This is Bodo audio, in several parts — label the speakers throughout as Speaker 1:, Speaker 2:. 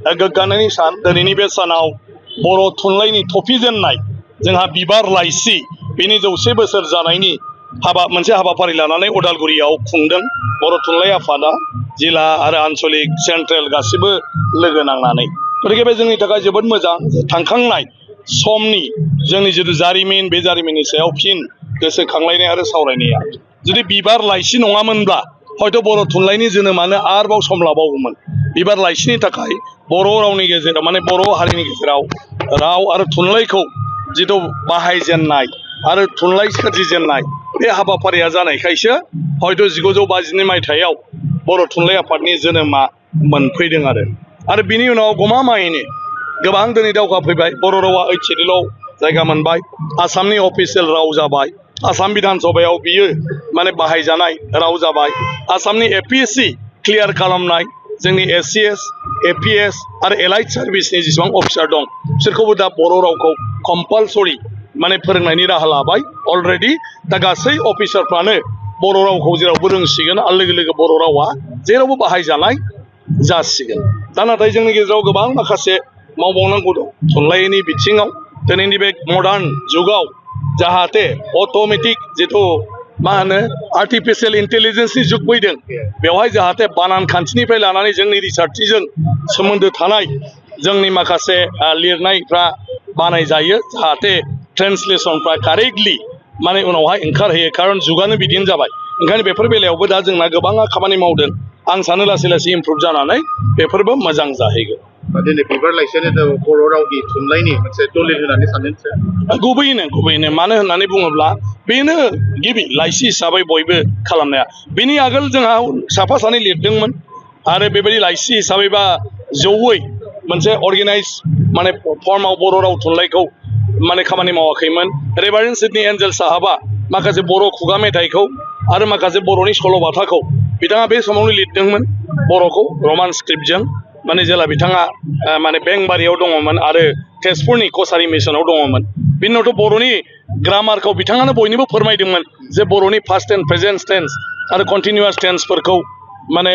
Speaker 1: गोग्गानायनि सान दिनैनि बे सानाव बर' थुनलाइनि थफिजेननाय जोंहा बिबार लाइसि बेनि 100 बोसोर जानायनि मोनसे हाबाफारि लानानै उदालगुरियाव खुंदों बर' थुनलाइ आफादा जिल्ला आरो आन्चलिक सेन्ट्रेल गासिबो लोगो नांनानै गतिके बे जोंनि थाखाय जोबोद मोजां थांखांनाय समनि जोंनि जिथु जारिमिन बे जारिमिननि सायाव फिन गोसोखांलायनाय आरो सावरायनाया जुदि बिबार लाइसि नङामोनब्ला हयथ' बर' थुनलाइनि जोनोमानो आरोबाव सम लाबावगौमोन बिबार लाइसिनि थाखाय बर' रावनि गेजेराव माने बर' हारिनि गेजेराव राव आरो थुनलाइखौ जिथु बाहायजेननाय आरो थुनलाइ सोरजिजेननाय बे हाबाफारिया जानायखायसो हयथ' 1952 मायथाइयाव बर' थुनलाइ आफादनि जोनोमा मोनफैदों आरो बिनि उनाव गमामायैनो गोबां दिनै दावगा फैबाय बर' रावा 8 सिडिउलाव जायगा मोनबाय आसामनि अफिसियेल राव जाबाय आसाम बिधान सभायाव बियो माने बाहायजानाय राव जाबाय आसामनि APSC क्लियार खालामनाय जोंनि SCS APS आरो एलाइड सार्भिसनि जेसेबां अफिसार दं बिसोरखौबो दा बर' रावखौ कम्पालसरि माने फोरोंनायनि राहा लाबाय अलरेडि दा गासै अफिसारफ्रानो बर' रावखौ जेरावबो रोंसिगोन आरो लोगो लोगो बर' रावा जेरावबो बाहायजानाय जासिगोन दा नाथाय जोंनि गेजेराव गोबां माखासे मावबावनांगौ दं थुनलाइनि बिथिङाव दिनैनि बे मडार्न जुगाव जाहाथे अट'मेटिक जिथु मा होनो आर्टिफिशियेल इन्टेलिजेन्सनि जुग फैदों बेवहाय जाहाथे बानान खान्थिनिफ्राय लानानै जोंनि रिसार्चजों सोमोन्दो थानाय जोंनि माखासे लिरनायफ्रा बानायजायो जाहाथे ट्रेन्सलेसनफ्रा कारेक्टलि माने उनावहाय ओंखारहैयो खारन जुगानो बिदिनो जाबाय ओंखायनो बेफोर बेलायावबो दा जोंना गोबाङा खामानि मावदों आं सानो लासै लासै इमप्रुभ जानानै बेफोरबो मोजां जाहैगोन
Speaker 2: दिनै बिबार लाइसियानो बर' रावनि थुनलाइनि मोनसे दलिल होननानै सानदों
Speaker 1: गुबैयैनो मानो होननानै बुङोब्ला बेनो गिबि लाइसि हिसाबै बयबो खालामनाया बेनि आगोल जोंहा साफा सानै लिरदोंमोन आरो बेबायदि लाइसि हिसाबै बा जौयै मोनसे अर्गेनाइज माने फर्माव बर' राव थुनलाइखौ माने खामानि मावाखैमोन रेभारेन्ड सिडनी एन्जेल साहाबा माखासे बर' खुगा मेथाइखौ आरो माखासे बर'नि सल'बाथाखौ बिथाङा बे समावनो लिरदोंमोन बर'खौ रमान स्क्रिप्टजों माने जेला बिथाङा माने बेंबारियाव दङमोन आरो तेजपुरनि कसारि मिसनाव दङमोन बिनि उनावथ' बर'नि ग्रामारखौ बिथाङानो बयनोबो फोरमायदोंमोन जे बर'नि पास्ट टेन्स प्रेजेन्ट टेन्स आरो कन्टिनिउआस टेन्सफोरखौ माने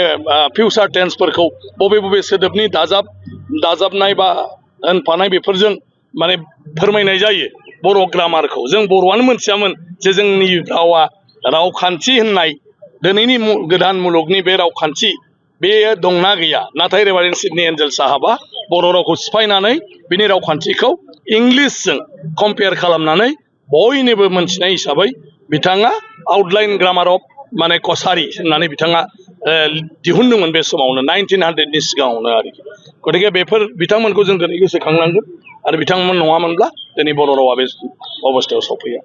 Speaker 1: फिउचार टेन्सफोरखौ बबे बबे सोदोबनि दाजाबनाय बा होनफानाय बेफोरजों माने फोरमायनाय जायो बर' ग्रामारखौ जों बर'आनो मोनथियामोन जे जोंनि रावा रावखान्थि होननाय दिनैनि गोदान मुलुगनि बे रावखान्थि बेयो दंना गैया नाथाय रेभारेन्ड सिडनी एन्जेल साहाबा बर' रावखौ सिफायनानै बिनि रावखान्थिखौ इंलिसजों कम्पेयार खालामनानै बयनोबो मोनथिनाय हिसाबै बिथाङा आउटलाइन ग्रामार अफ माने कसारि होननानै बिथाङा दिहुनदोंमोन बे समावनो 1900नि सिगाङावनो आरोखि गतिके बेफोर बिथांमोनखौ जों दिनै गोसोखांनांगोन आरो बिथांमोन नङामोनब्ला दिनै बर' रावा बे अबस्थायाव सफैया